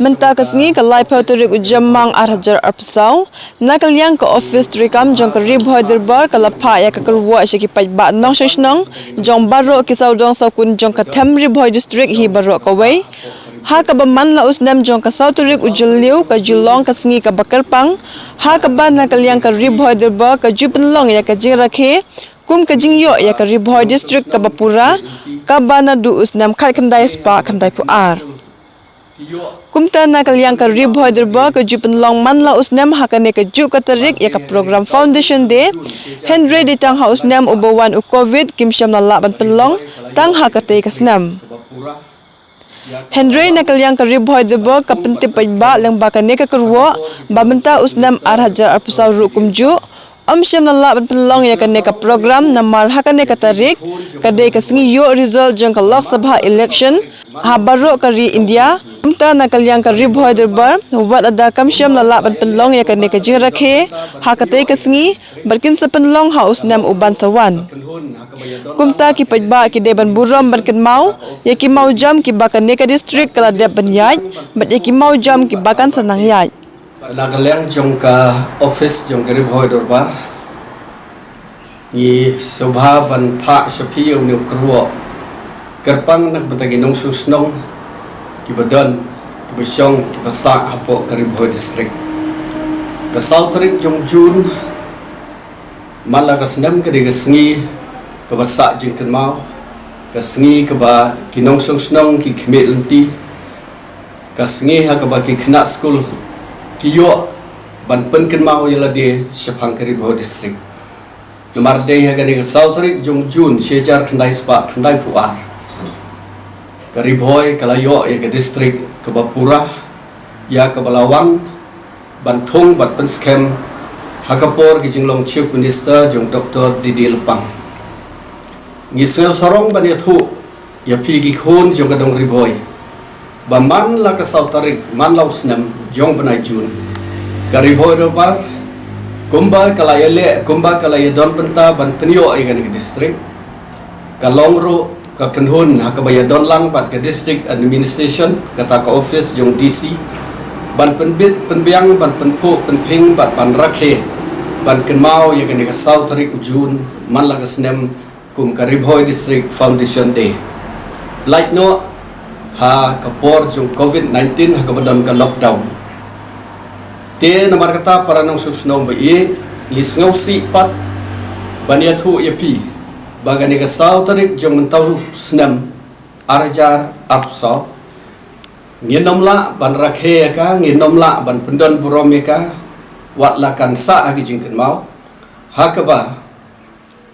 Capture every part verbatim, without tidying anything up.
Mynta ka sngi ka laiphew tarik u Jymmang ar hajar arphew saw, na ka liang ka office treikam jong ka Ri Bhoi Dorbar ka la phah ïa ka kyrwoh sha ki paidbah nongshong shnong jong baroh ki sawdong sawkun jong ka Them Ri Bhoi District hi baroh kawei. Ha kaba man la u snem jong ka saw tarik u Jylliew ka ju long ka sngi kaba kyrpang, ha kaba na ka liang ka Ri Bhoi Dorbar ka ju pynlong ïa ka jingrakhe kum ka jingïoh ïa ka Ri Bhoi District kaba pura, kaba naduh u snem khatkhyndai spah khyndaiphew ar. Kumta na ka liang ka Ri Bhoi Dorbar ka ju pynlong man la u snem ha kane ka juh ka tarik ïa ka program Foundation Day. Hynrei dei tang ha u snem uba wan u Covid kim shym la lah ban pynlong tang ha katei ka snem. Hynrei na ka liang ka Ri Bhoi Dorbar ka pyntip paidbah lyngba kane ka kyrwoh ba mynta u snem ar hajar arphew saw ruh kumjuh ym shym la lah ban pynlong ïa kane ka program namar ha kane ka tarik ka dei ka sngi ïoh result jong ka Lok Sabha election ha baroh ka ri India. Kumta na ka liang ka Ri Bhoi Dorbar wat lada kam shym la lah ban pynlong ïa kane ka jingrakhe ha katei ka sngi bad kin sa pynlong ha u snem uban sa wan. Kumta ki paidbah ki dei ban burom ban kynmaw ïa ki mawjam kiba kane ka district ka la dep ban ïaid bad ïa ki mawjam kiba kan sa nang ïaid. Na ka liang jong ka office jong ka Ri Bhoi Dorbar, ngi sngewbha ban phah sha phi ïa une u kyrwoh kyrpang na ka bynta ki nongshong shnong kiba don, kiba shong, kiba sah hapoh ka Ri Bhoi District. Ka saw tarik jong June man la ka snem ka dei ka sngi kaba sah jingkynmaw, ka sngi kaba ki nongshong shnong ki khmih lynti, ka sngi ha kaba ki khynnah skul ki ïoh ban pynkynmaw ïa lade shaphang ka Ri Bhoi District. Namar dei ha kane ka saw tarik jong June shi hajar khyndai spah khyndaiphew ar, ka Ri Bhoi ka la ïoh ïa ka district kaba pura, ïa kaba la wan ban thung bad pynskhem ha ka por ka jinglong Chief Minister jong Doctor D D Lyngdoh. Ngi sngew sarong ban ïathuh ïa phi ki khun jong ka dong Ri Bhoi ba man la ka saw tarik man la u snem jong bnai June, ka Ri Bhoi Dorbar kumba ka la ïaleh, kumba ka la ïadon bynta ban pynïoh ïa kane ka district, ka long ruh ka kynhun ha kaba ïadon lang bad ka district administration, kata ka office jong D C, ban pynbit pynbiang, ban pynphuh pynphieng bad ban rakhe ban kynmaw ïa kane ka saw tarik u June man la ka snem kum ka Ri Bhoi District Foundation Day. Lait noh ha ka por jong Covid nineteen ha kaba don ka lockdown. Te namar kata, para nongshong shnong ba ïeit, ngi sngewsih pat ban ïathuh ïa phi ba kane ka saw tarik jong mynta u snem ar hajar arphew saw ngin ym lah ban rakhe ïa ka, ngin ym lah ban pyndon burom ïa ka wat la kan sah ha ki jingkynmaw, ha kaba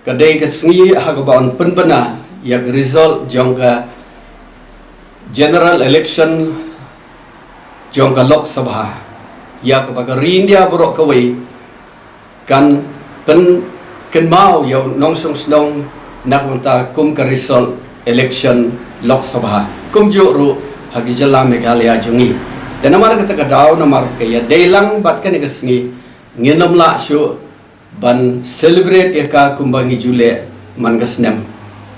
ka dei ka sngi ha kaba yn pynbna ïa ka result jong ka general election jong ka Lok Sabha, ïa kaba ka ri India baroh kawei kan pynkynmaw ïa u nongshong shnong na ka bynta kum ka result election Lok Sabha, kumjuh ruh ha ka jylla Meghalaya jong ngi. Te namar kata ka daw, namar ka ïadei lang bad kane ka sngi, ngin ym lah shuh ban celebrate ïa ka kumba ngi ju leh man ka snem.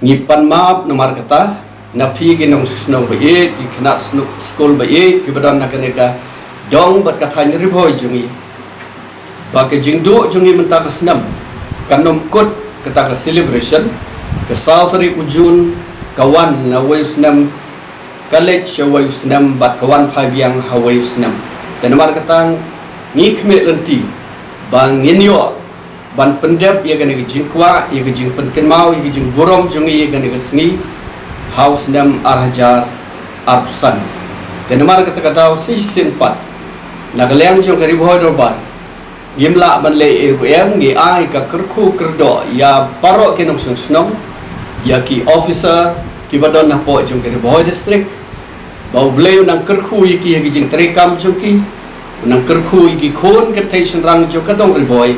Ngi pan map namar kata na phi ki nongshong shnong ba ïeit, ki khynnah snu-, skul ba ïeit kiba don na kane ka dong bad ka thaiñ Ri Bhoi jong ngi, ba ka jingduh jong ngi mynta ka snem kan ym kut kata ka celebration. Ka saw tarik u June ka wan na wei u snem, ka leit sha wei u snem bad ka wan phai biang ha wei u snem. Te namar kata ngi khmih lynti ba ngin ïoh ban pyndep ïa kane ka jingkwah, ïa ka jingpynkynmaw, ïa ka jingburom jong ngi ïa kane ka sngi ha u snem ar hajar arphew san. Te namar kata ka daw shisien pat, na ka liang jong ka Ri Bhoi Dorbar, ngim lah ban leh ei ruh em, ngi ai ka kyrkhu kyrdoh ïa baroh ki nongshong shnong, ïa ki officer kiba don hapoh jong ka Ri Bhoi District, ba U Blei un nang kyrkhu ïa ki ha ki jingtrei kam jong ki, un nang kyrkhu ïa ki khun kynthei shynrang jong ka dong Ri Bhoi,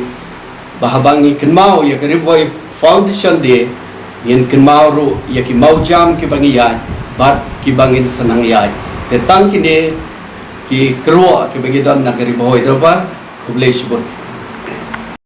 ba haba ngi kynmaw ïa ka Ri Bhoi Foundation Day, ngin kynmaw ruh ïa ki mawjam kiba ngi ïaid bad kiba ngin sa nang ïaid. Te tang kine ki kyrwoh kiba ngi don na ka Ri Bhoi Dorbar. Khublei shibun.